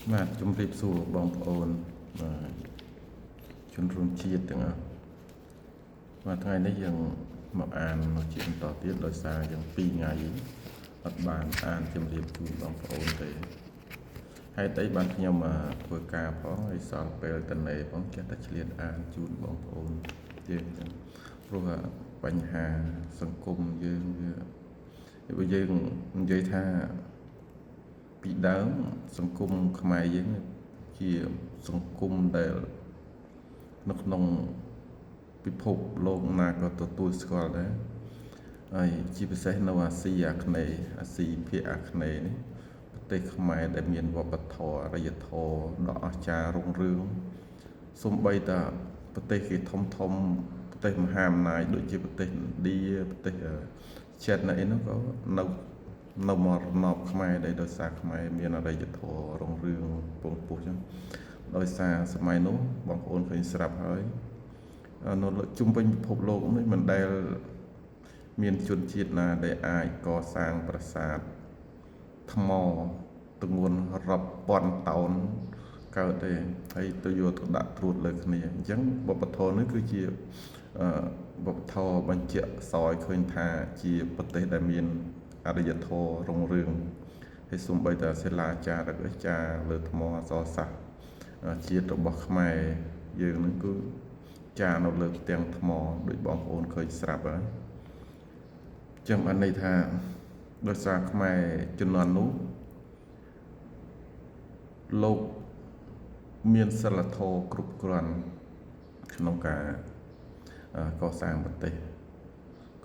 បាទជំរាបសួរបងប្អូនបាទជនរួមជាតិទាំងអស់បាទថ្ងៃនេះយើងមកអានមកជាបន្តទៀតដោយសារយើង2ថ្ងៃអត់បានអានជំរាបជូនបងប្អូនទេហេតុអីបានខ្ញុំធ្វើការផងហើយសល់ពេលតនេផងចេះតែឆ្លៀតអានជូនបងប្អូនយើងចឹងព្រោះបញ្ហាសង្គមយើងវាបើយើងនិយាយថាពីដើមសង្គមខ្មែរយើងជាសង្គមដែលនៅក្នុងពិភពលោកណាក៏ទទួលស្គាល់ដែរហើយជាពិសេសនៅអាស៊ីអាគ្នេយ៍អាស៊ីភាគអាគ្នេយ៍នេះប្រទេសខ្មែរដែលមានវប្បធម៌អរិយធម៌ដ៏អស្ចារ្យរុងរឿងសូម្បីតែប្រទេសគេធំធំប្រទេសមហាអំណាចដូចជាប្រទេសឥណ្ឌាប្រទេសចិនអីនោះក៏នៅមករណបខ្មែរដែរដោយសារខ្មែរមានអរិយធម៌រុងរឿងពងពោះចឹងដោយសារសម័យនោះបងប្អូនឃើញស្រាប់ហើយនៅជុំវិញពិភពលោកនេះមិនដែលមានជនជាតិណាដែលអាចកសាងប្រាសាទថ្មទម្ងន់រាប់ពាន់តោនកើតទេហើយទៅយកទៅដាក់ត្រួតលើគ្នាអញ្ចឹងវប្បធម៌នេះគឺជាវប្បធម៌បញ្ជាក់សឲ្យឃើញថាជាប្រទេសដែលមានអរិយធម៌រុងរឿងហើយសូម្បីតែសិលាចារឹកចារលើថ្មអក្សរសាស្ត្រជាតិរបស់ខ្មែរយើងនឹងគឺចារនៅលើផ្ទាំងថ្មដូចបងប្អូនឃើញស្រាប់ហើយចឹងបានន័យថាដោយសារខ្មែរជំនាន់នោះលោកមានសិលធម៌គ្រប់គ្រាន់ក្នុងការកសាងប្រទេស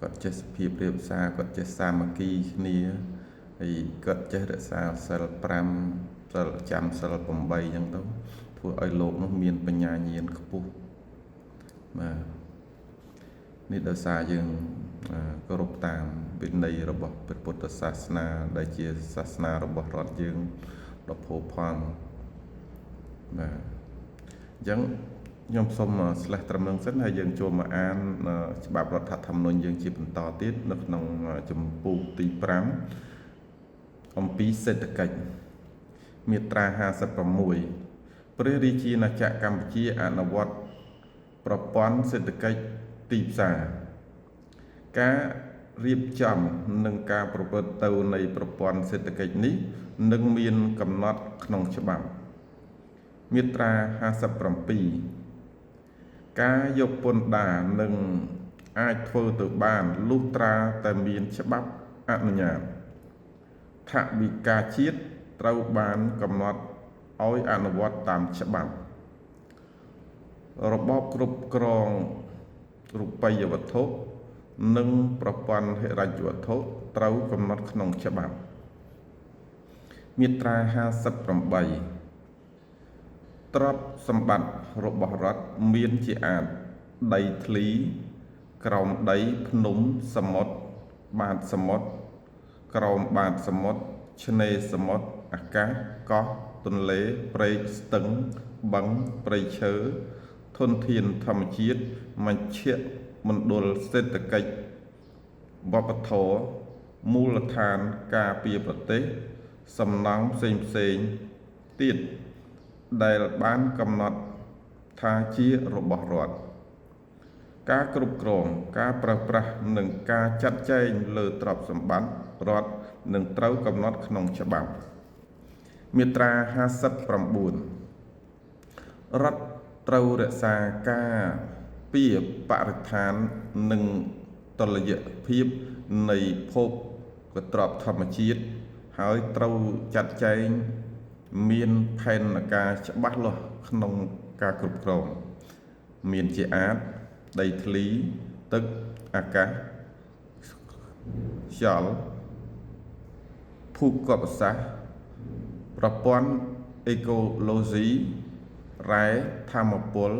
គាត់ចេះសភាពរៀបសារគាត់ចេះសាមគ្គីគ្នាហើយគាត់ចេះរក្សាសិល5សិលចាំសិល8អញ្ចឹងទៅធ្វើឲ្យលោកនោះមានបញ្ញាញាណខ្ពស់បាទនេះដោយសារយើងគោរពតាមវិន័យរបស់ព្រះពុទ្ធសាសនាដែលជាសាសនារបស់រដ្ឋយើងដ៏ផូរផង់បាទអញ្ចឹងខ្ញុំសូមស្លេះត្រឹមនឹងសិនហើយយើងចូលមកអានច្បាប់រដ្ឋធម្មនុញ្ញយើងជាបន្តទៀតនៅក្នុងជំពូកទី5អំពីសេដ្ឋកិច្ចមាត្រា56ព្រះរាជាណាចក្រកម្ពុជាអនុវត្តប្រព័ន្ធសេដ្ឋកិច្ចទីផ្សារការរៀបចំនិងការប្រព្រឹត្តទៅនៃប្រព័ន្ធសេដ្ឋកិច្ចនេះនឹងមានកំណត់ក្នុងច្បាប់មាត្រា57ការយកពន្ធដារនឹងអាចធ្វើទៅបានលុះត្រាតែមានច្បាប់អនុញ្ញាតថវិកាជាតិត្រូវបានកំណត់ឲ្យអនុវត្តតាមច្បាប់របបគ្រប់គ្រងរូបិយវត្ថុនិងប្រព័ន្ធហិរញ្ញវត្ថុត្រូវកំណត់ក្នុងច្បាប់មាត្រា58ទ្រព្យសម្បត្តិរបស់រដ្ឋមានជាអាទិដីធ្លីក្រោមដីភ្នំសមុទ្របាតសមុទ្រក្រោមបាតសមុទ្រឆ្នេរសមុទ្រអាកាសកោះទន្លេព្រែកស្ទឹងបឹងព្រៃឈើធនធានធម្មជាតិមជ្ឈមណ្ឌលសេដ្ឋកិច្ចវប្បធម៌មូលដ្ឋានការពារប្រទេសសំណង់ផ្សេងៗទៀតដែលបានកំណត់ថាជារបស់រដ្ឋការគ្រប់គ្រងការប្រើប្រាស់និងការចាត់ចែងលើទ្រព្យសម្បត្តិរដ្ឋនឹងត្រូវកំណត់ក្នុងច្បាប់មាត្រា59រដ្ឋត្រូវរក្សាការពារបរិស្ថាននិងតុល្យភាពនៃភពទ្រព្យធម្មជាតិហើយត្រូវចាត់ចែងមានផែនការច្បាស់លាស់ក្នុងការគ្រប់គ្រងមានជាអាទិដីធ្លីទឹកអាកាសខ្យល់ភូកពសាស្ត្រប្រព័ន្ធអេកូឡូស៊ីរ៉ែធម្មពល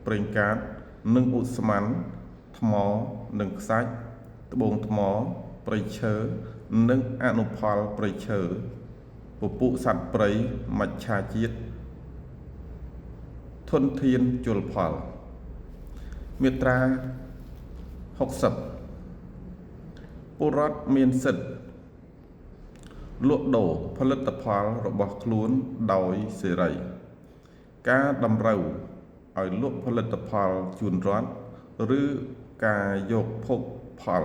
ប្រេងកាតនិងឧស្ម័នថ្មនិងខ្សាច់ត្បូងថ្មព្រៃឈើនិងអនុផលព្រៃឈើពពួកសត្វព្រៃមច្ឆាជាតិធនធានជលផលមាត្រា60ពលរដ្ឋមានសិទ្ធិ លក់ដូរផលិតផលរបស់ខ្លួនដោយសេរីការតម្រូវឲ្យលក់ផលិតផលជូនរដ្ឋឬការយកភោគផល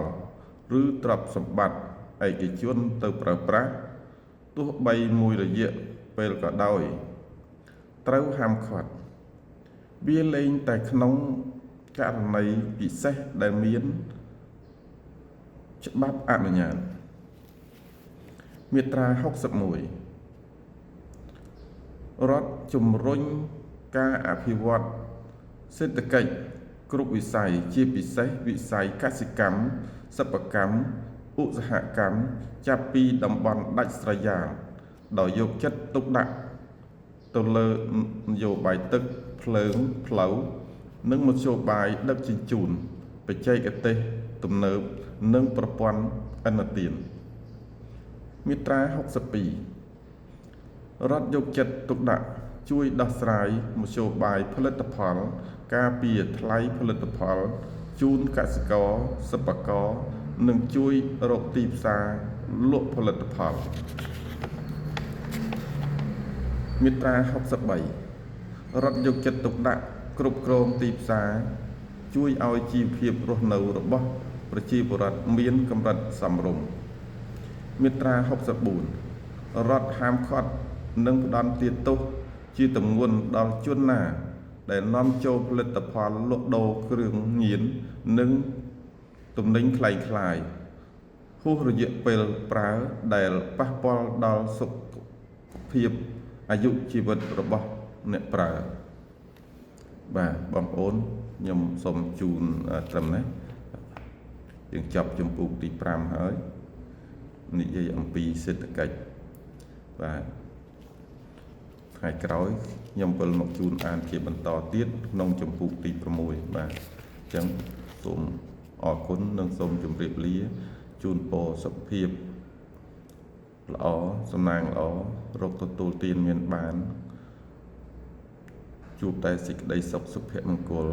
ឬទ្រព្យសម្បត្តិឯកជនទៅប្រើប្រាស់ទោះបីមួយរយៈពេលក៏ដោយត្រូវហាមឃាត់វាលែងតែក្នុងករណីពិសេសដែលមានច្បាប់អនុញ្ញាតមាត្រា61រដ្ឋជំរុញការអភិវឌ្ឍសេដ្ឋកិច្ចគ្រប់វិស័យជាពិសេសវិស័យកសិកម្មសិប្បកម្មឧស្សាហកម្មចាប់ពីតំបន់ដាច់ស្រយាលដោយយកចិត្តទុកដាក់ទៅលើនយោបាយទឹកភ្លើងផ្លូវនិងមធ្យោបាយដឹកជញ្ជូនបច្ចេកទេសទំនើបនិងប្រព័ន្ធឥណទានមាត្រា62រដ្ឋយកចិត្តទុកដាក់ជួយដោះស្រាយមធ្យោបាយផលិតផលការពារថ្លៃផលិតផលជូនកសិករសិប្បករនិងជួយរកទីផ្សារលក់ផលិតផលមាត្រា63រដ្ឋយកចិត្តទុកដាក់គ្រប់គ្រងទីផ្សារជួយឲ្យជីវភាពរស់នៅរបស់ប្រជាពលរដ្ឋមានកម្រិតសមរម្យមាត្រា64រដ្ឋហាមឃាត់និងផ្ដន្ទាទោសជាទម្ងន់ដល់ជនណាដែលនាំចូលផលិតផលលក់ដូរគ្រឿងញៀននិងទំនិញក្លែងៗហួសរយៈពេលប្រើដែលប៉ះពាល់ដល់សុខភាពអាយុជីវិតរបស់អ្នកប្រើបាទបងប្អូនខ្ញុំសូមជូនត្រឹមនេះយើងចប់ជំពូកទី5ហើយនិយាយអំពីសេដ្ឋកិច្ចបាទថ្ងៃក្រោយខ្ញុំវិលមកជូនអានជាបន្តទៀតក្នុងជំពូកទី6បាទអញ្ចឹងសូមអរគុណនិងសូមជម្រាបលាជូនពរសុខភាពល្អសំណាងល្អរកទទួលទានមានបានជួបតែសេចក្តីសុខសុភមង្គល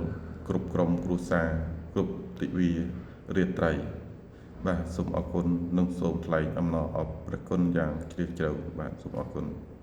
គ្រប់ក្រុមគ្រួសារគ្រប់ទិវារាត្រីបាទសូមអរគុណនិងសូមថ្លែងអំណរអរព្រះគុណយ៉ាងជ្រាលជ្រៅបាទសូមអរគុណ។